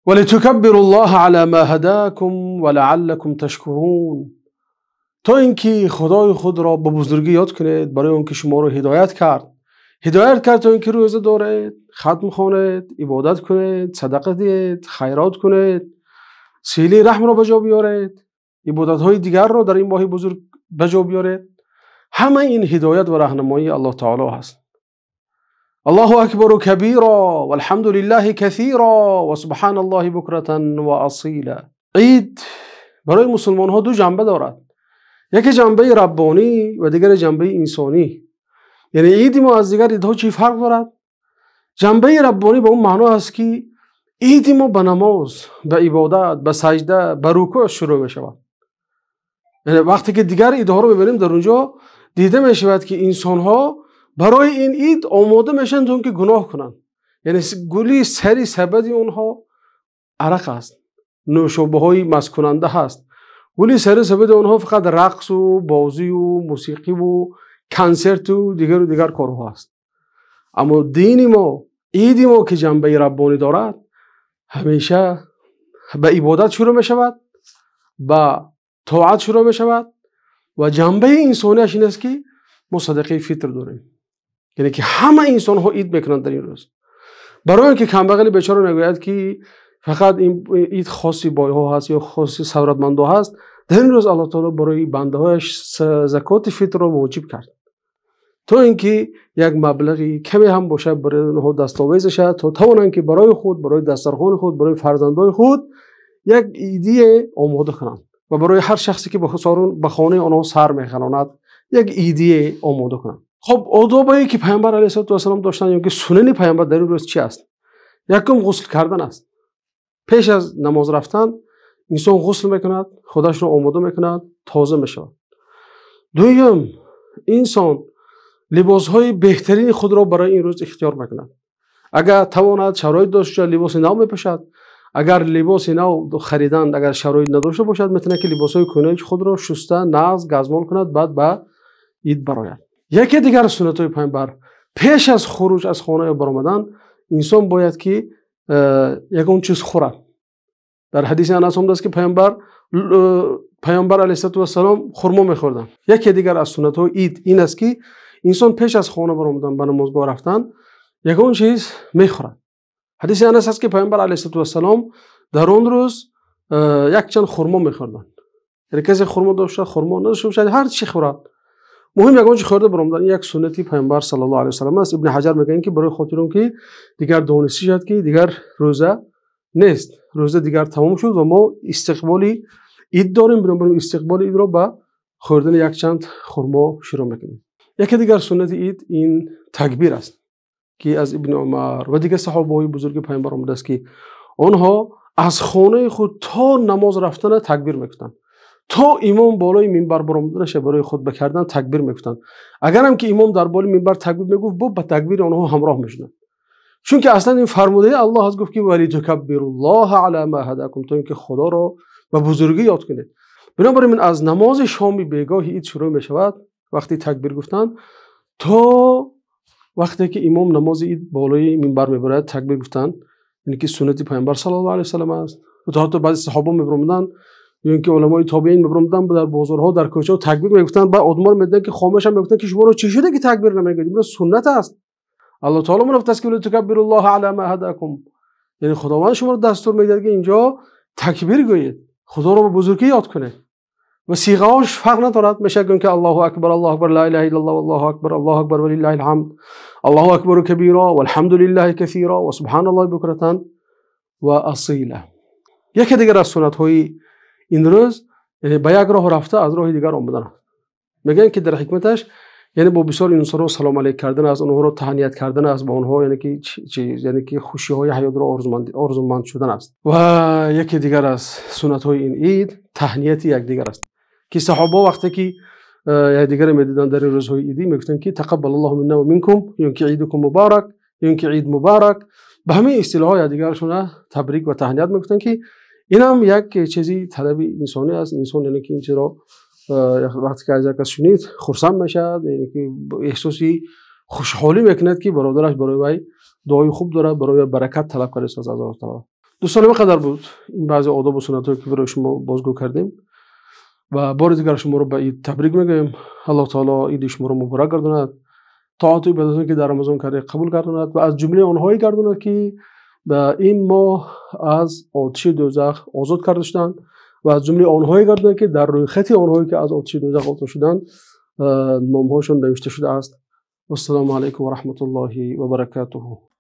Валитукаббиру Аллоҳа ала ма ҳадакум ва лааллакум ташкурун. То инки Худои худро ба бузургӣ ёд кунед барои он ки шуморо ҳидоят кард. Ҳидоят кард то инки рӯза доред, хатм хонед, ибодат кунед, садақа диҳед, хайрот кунед, силаи раҳмро ба ҷо биёред, ибодатҳои дигарро дар ин моҳи бузург ба ҷо биёред. Ҳама ин ҳидоят ва роҳнамоии Аллоҳи таъоло ҳаст. Аллоҳу акбару кабиро валҳамду лиллаҳи касиро ва субҳаналлоҳи букратан ва асила. Ид барои мусулмонҳо ду ҷанба дорад. Яке ҷанбаи раббонӣ ва дигаре ҷанбаи инсонӣ. Яъне иди мо аз дигар идҳо чӣ фарқ дорад? Ҷанбаи раббонӣ ба он маъно аст ки иди мо ба намоз, ба ибодат, ба саҷда, ба рукӯъ шурӯъ мешавад. Яъне вақте ки дигар идҳоро мебинем дар он ҷо дида мешавад ки инсонҳо барои ин ид омода мешаванд то инки гуноҳ кунанд. Яъне гули сари сабади онҳо арақ аст, нӯшобаҳои масткунанда ҳаст. Гули сари сабади онҳо фақат рақс ва бозӣ ва мусиқӣ ва консерт ва дигар ва дигар корҳо аст. Аммо дини мо, иди мо ки ҷанбаи раббонӣ дорад, ҳамеша ба ибодат шурӯъ мешавад, ба тоат шурӯъ мешавад ва ҷанбаи инсониаш ин аст ки мо садақаи фитр дорем. Яъне ки ҳама инсонҳо ид мекунанд дар ин рӯз. Барои инки камбағали бечора нагӯяд ки фақат ин ид хоси бойҳо ҳаст ё хоси сарватмандҳо ҳаст, дар ин рӯз Аллоҳи таъоло барои бандаҳояш закоти фитрро воҷиб кард то инки як маблағи каме ҳам бошад барои онҳо дастовез шавад то тавонанд ки барои худ, барои дастархони худ, барои фарзандони худ як идие омода кунанд ва барои ҳар шахсе ки ба хонаи онҳо сар мехӯронад як идие омода кунанд. Хуб, одобе ки Паёмбар алайҳиссалоту вассалом доштанд ё инки сунани Паёмбар дар ин рӯз чӣ аст? Якум ғусл кардан аст. Пеш аз намоз рафтан инсон ғусл мекунад, худашро омода мекунад, тоза мешавад. Дуюм, инсон либосҳои беҳтарини худро барои ин рӯз ихтиёр мекунад. Агар тавонад, шароит дошта бошад, либоси нав мепӯшад. Агар либоси нав харидан агар шароит надошта бошад, метавонад ки либосҳои кӯҳнаи худро шуста, нағз, газмол кунад, баъд ба ид барояд. Яке дигар суннатҳои Паёмбар, пеш аз хуруҷ аз хона ё баромадан инсон бояд ки ягон чиз хӯрад. Дар ҳадиси Анас омадааст ки Паёмбар алайҳиссалоту вассалом хурмо мехӯрданд. Яке дигар аз суннатҳои ид ин аст ки инсон пеш аз хона баромадан ба намозгоҳ рафтан ягон чиз мехӯрад. Ҳадиси Анас аст ки Паёмбар алайҳиссалоту вассалом дар он рӯз якчанд хурмо мехӯрданд. Яъне касе хурмо дошта, хурмо надошта бошад, ҳар чӣ хӯрад. Муҳим ягон чӣ хӯрда баромадан. Ин як суннати Паёмбар саллаллоҳу алайҳи васаллам аст. Ибни Ҳаҷар мегӯянд ки барои хотири он ки дигар донисти шавад ки дигар рӯза нест, рӯза дигар тамом шуд ва мо истиқболи ид дорем. Бинобар ин истиқболи идро ба хӯрдани якчанд хурмо шурӯъ мекунем. Яке дигар суннати ид ин такбир аст ки аз Ибни Умар ва дигар саҳобаҳои бузурги Паёмбар омадааст ки онҳо аз хонаи худ то намоз рафтана такбир мекунанд. То имом болои минбар баромаданаш барои хутба кардан такбир мекунанд. Агарам ки имом дар болои минбар такбир мегуфт, бо ба такбири онҳо ҳамроҳ мешуданд. Чунки аслан ин фармудаи Аллоҳ аст, гуфт ки валитукаббируллоҳа ала ма ҳадакум, то инки Худоро ба бузургӣ ёд кунед. Бинобар ин аз намози шоми бегоҳи ид шурӯъ мешавад вақти такбир гуфтан то вақте ки имом намози ид болои минбар мебарад такбир гуфтан, яъне ки суннати Паёмбар саллаллоҳу алайҳи васаллам аст. То ҳатто баъзе саҳоба мебаромаданд ё инки уламои тобеин мебаромаданд дар бозорҳо, дар кӯчаҳо такбир мегуфтанд. Баъд одамон медиданд ки хомӯш ҳам мегуфтанд ки шуморо чӣ шуда ки такбир намегӯед? Ин суннат аст. Аллоҳ таъоло моро гуфтааст ки литукаббируллоҳа ала ма ҳадакум, яъне Худованд шуморо дастур медиҳад ки инҷо такбир гӯед, Худоро ба бузургӣ ёд кунед. Ва сиғаҳош фарқ надорад. Мешавад гӯем ки Аллоҳу акбар, Аллоҳу акбар, ла илаҳа иллаллоҳ, Аллоҳу акбар, Аллоҳу акбар ва лиллаҳил ҳамд, Аллоҳу акбару кабиро валҳамду лиллаҳи касиро ва субҳаналлоҳи букратан ва асила. Яке дигар аз суннатҳои ин рӯз, яъне ба як роҳ рафта аз роҳи дигар омадан аст. Мегӯянд ки дар ҳикматаш яъне бо бисёр инсонҳо салом алейк кардан аст, онҳоро таҳният кардан аст, ба онҳо яъне ки яъне ки хушиҳои ҳаётро орзуманд шудан аст. Ва яке дигар аз суннатҳои ин ид таҳнияти якдигар аст ки саҳоба вақте ки якдигарро медиданд дар ин рӯзҳои идӣ мегуфтанд ки тақаббалаллоҳу минна ва минкум, ё инки идукум муборак, ё инки ид муборак. Ба ҳамин истилоҳҳо якдигарашонро табрик ва таҳният мегуфтанд ки ин ҳам як чизи талаби инсонӣ аст. Инсон яъне ки ин чизро вақте ки аз як кас шунид хурсанд мешавад, яъне ки эҳсоси хушҳолӣ мекунад ки бародараш барои вай дуои хуб дорад, барои вай баракат талаб кардааст аз Аллоҳ таъоло. Дӯстон, ин қадар буд ин баъзе одобу суннатҳое ки барои шумо бозгӯ кардем ва бори дигар шуморо ба ид табрик мегӯем. Аллоҳ таоло иди шуморо муборак гардонад, тоату ибодатое ки дар Рамазон карда қабул гардонад ва аз ҷумлаи онҳое гардонад ки дар ин моҳ аз отиши дӯзах озод карда шуданд ва аз ҷумлаи онҳое гардонад ки дар рӯйхати онҳое ки аз отиши дӯзах озод шуданд номҳояшон навишта шудааст. Вассалому алайкум ва раҳматуллоҳи ва баракатуҳу.